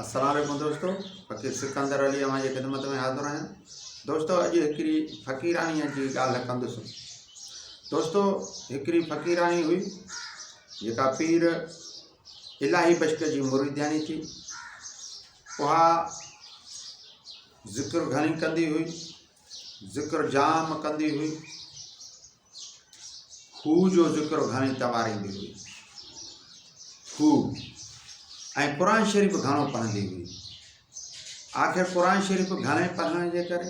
السلام عليڪم دوستو فقير سڪندر علي اوهان جي خدمت ۾ حاضر آهيان دوستو اڄ هڪڙي فقيراڻي جي ڳالهه ڪندس دوستو هڪڙي فقيراڻي هئي جيڪا پير الاهي بشڪ جي مريدياڻي ٿي اها ذڪر گهڻي ڪندي هئي ذڪر جام ڪندي هئي هو جو ذڪر گهڻي تواريندي هئي. هو ۽ قرآن شريف گهڻو پڙهندي هئي. آخر قرآن شريف گهڻي پڙهڻ جي ڪري،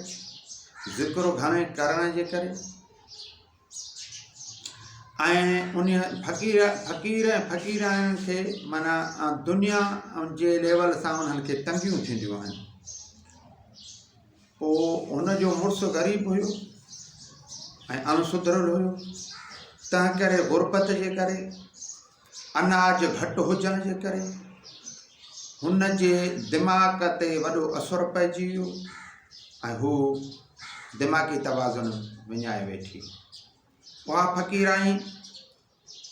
ذڪر گهڻي ڪرڻ جي ڪري ۽ ان فقير فقير ۽ فقيراڻين کي معنيٰ دنيا جي ليول سان انهن کي تنگيون ٿينديون آهن. پوء هن جو مڙس غريب هيو ۽ اڻ سڌريل هيو، تنهن ڪري غربت جي ڪري، اناج گهٽ هجڻ جي ڪري هن جي دماغ تي وڏو اثر پئجي ويو ۽ هو دماغي توازن وڃائي ويٺي. اها فقيراڻي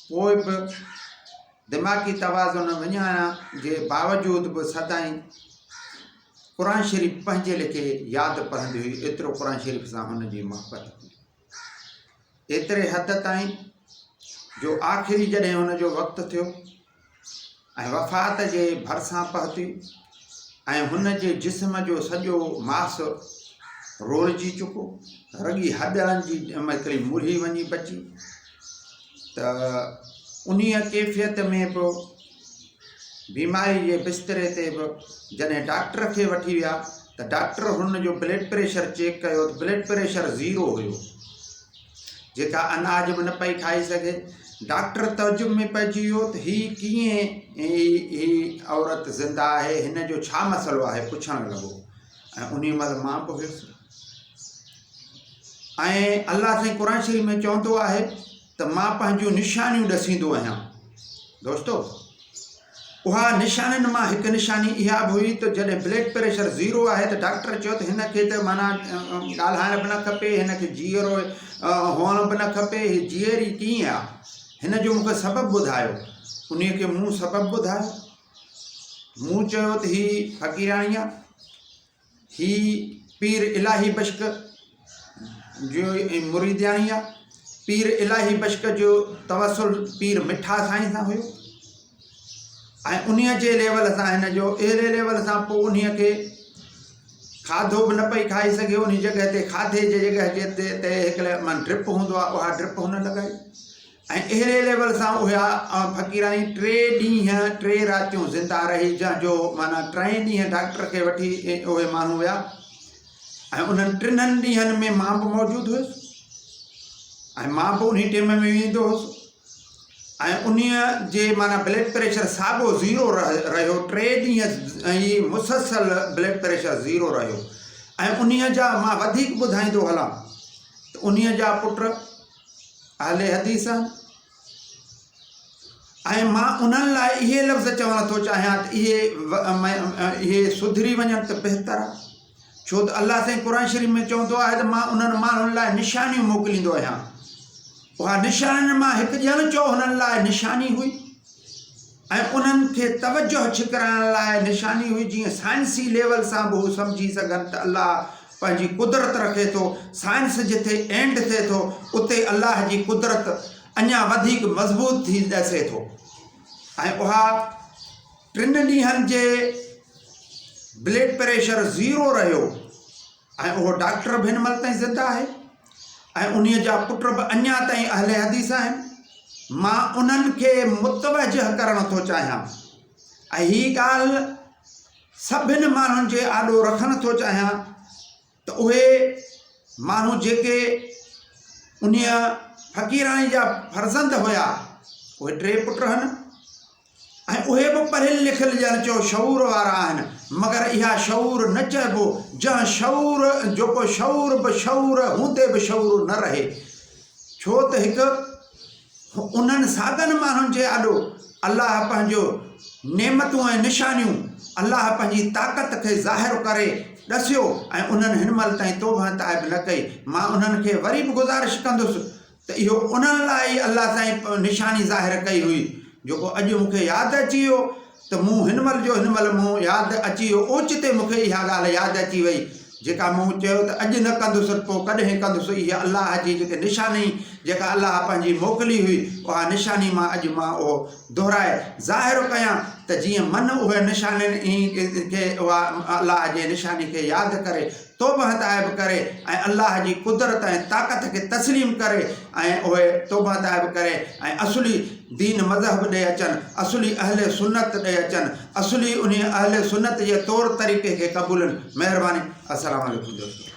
پوء به دماغي توازن وڃائڻ جي باوجود به سدائين قرآن شريف پنهنجي ليکي ياد پڙهندي هئي ايترو قرآن شريف سان هن جي محبت هئي ايتري حد تائين جو آخري جڏهن هن جو وقت ٿيو ۽ وفات جي ڀرسان پهتي ۽ هن جي جسم جو سڄو ماس روڙجي چڪو، رڳي هڏڙن جي هڪڙي مڙهي وڃي بچي ته انهيء ڪيفيت ۾ به بيماري جي بستري تي به جڏهن ڊاڪٽر کي وٺي ويا ته ڊاڪٽر هن جو بلڊ پريشر چيڪ ڪيو ته بلڊ پريشر زيرو هيو. جيڪا اناج به نه پئي کائي سگهي. ڊاڪٽر تعجب ۾ پئجي ويو ته هي ڪيئن هي عورت زنده آهي، هن جو ڇا مسئلو آهي پڇڻ لڳو ۽ انهي مهل مان به هيس ۽ الله سائين قرآن شريف ۾ چوندو آهي ته مان پنهنجون نشانيون ڏسيندو آهيان دوستو اها نشانين مان هڪ نشاني اها به هئي ته جڏهن بلڊ پريشر زيرو آهي ته ڊاڪٽر چيو ته هن کي ته معنيٰ ڳالهائڻ به نه کپي هن کي جيئرو هئڻ به نه کپي هي جيئري ڪيئن آ هن جو مون کي سبب ٻڌايو انهي کي مون سبب ٻڌايو مون چيو ته هي فقيراڻي آ هي پير الاهي بشڪ جو مريدياڻي آ. پير الاهي بشڪ جو توسل پير مٺا سائين سان هيو ۽ انهيء جي ليول سان هن جو اهڙي ليول سان پوء انهيء کي کاڌو به نه پئي کائي سگهيو انهي جڳهه تي کاڌي جي جڳهه جي تي هڪڙي من ڊرپ هوندو آ اها ڊرپ هن لڳائي ۽ اهڙي ليول سان اها فقيراڻي ٽي ڏينهن ٽي راتيون زنده رهي جنهن جو معنيٰ ٽئين ڏينهن ڊاڪٽر کي وٺي اهي ماڻهو ويا ۽ انهن ٽنهن ڏينهن ۾ مان به موجود هيس ۽ مان به انهي ٽيم ۾ ويندو هوس ۽ انهي جي معنيٰ بلڊ پريشر ساڳو زيرو رهيو ٽي ڏينهن هي مسلسل بلڊ پريشر زيرو رهيو ۽ انهي جا مان وڌيڪ ٻڌائيندو هلان ته انهي جا پٽ اهل حديث آهن ۽ مان انهن لاء اهي لفظ چوڻ ٿو چاهيان ته اهي اهي سڌري وڃن ته بهتر آهي ڇو ته الله سائين قرآن شريف ۾ چوندو آهي ته مان انهن ماڻهن لاء نشانيون موڪليندو آهيان اها نشانين مان هڪ ڄڻ چئو هنن لاء نشاني هئي ۽ انهن کي توجهه ڇڪرائڻ لاء نشاني هئي جيئن سائنسي ليول سان به هو سمجهي سگهن ته الله پنهنجي قدرت رکي ٿو، سائنس جتي اينڊ ٿئي ٿو اتي الله جي قدرت اڃا وڌيڪ مضبوط ٿي ڏسي ٿو ۽ اها ٽن ڏينهن جي بلڊ پريشر زيرو رهيو ۽ اهو ڊاڪٽر به هن مهل تائين زنده آهي ۽ انهيء جا پٽ به اڃا تائين اهل حديث آهن. مان انهن کي متوجه ڪرڻ ٿو چاهيان ۽ هي ڳالهه سڀن ماڻهن جي آڏو رکڻ ٿو چاهيان ته اهي ماڻهو جيڪي انهيء فقيراڻي جا فرزند هيا، اهي ٽي پٽ هن. ۽ اهي به پڙهيل لکيل ڄڻ چئو شعور وارا آهن، مگر اها شعور نه چئبو، جنهن شعور جيڪو شعور به شعور هوندي به شعور نه رهي. ڇو ته هڪ انهن سادن ماڻهن جي آڏو الله پنهنجو نعمتون ۽ نشانيون الله پنهنجي طاقت کي ظاهر ڪري ڏسيو ۽ انهن هن مهل تائين توبه تائب نه ڪئي. مان انهن کي وري به گذارش ڪندس ته اهو انهن لاء ئي الله سائين نشاني ظاهر ڪئي هئي، جيڪو اڄ مون کي ياد اچي ويو ته مون هن مهل جو هن مهل مون ياد اچي ويو اوچتي مون کي اها ڳالهه ياد اچي وئي جيڪا مون چيو ته اڄ نه ڪندس پوء ڪڏهن ڪندس اها الله جي جيڪي نشاني جيڪا الله پنهنجي موڪلي هئي اها نشاني مان اڄ مان اهو دهرائي ظاهر ڪيان ته جيئن من اهي نشانين کي اها الله جي نشاني کي ياد ڪري توبه تائب ڪري ۽ الله جي قدرت ۽ طاقت کي تسليم ڪري ۽ اهي توبه تائب ڪري ۽ اصلي دين مذهب ڏي اچن، اصلي اهل سنت ڏي اچن، اصلي انهي اهل سنت جي طور طريقي کي قبولن. مهرباني. السلام عليڪم دوستو.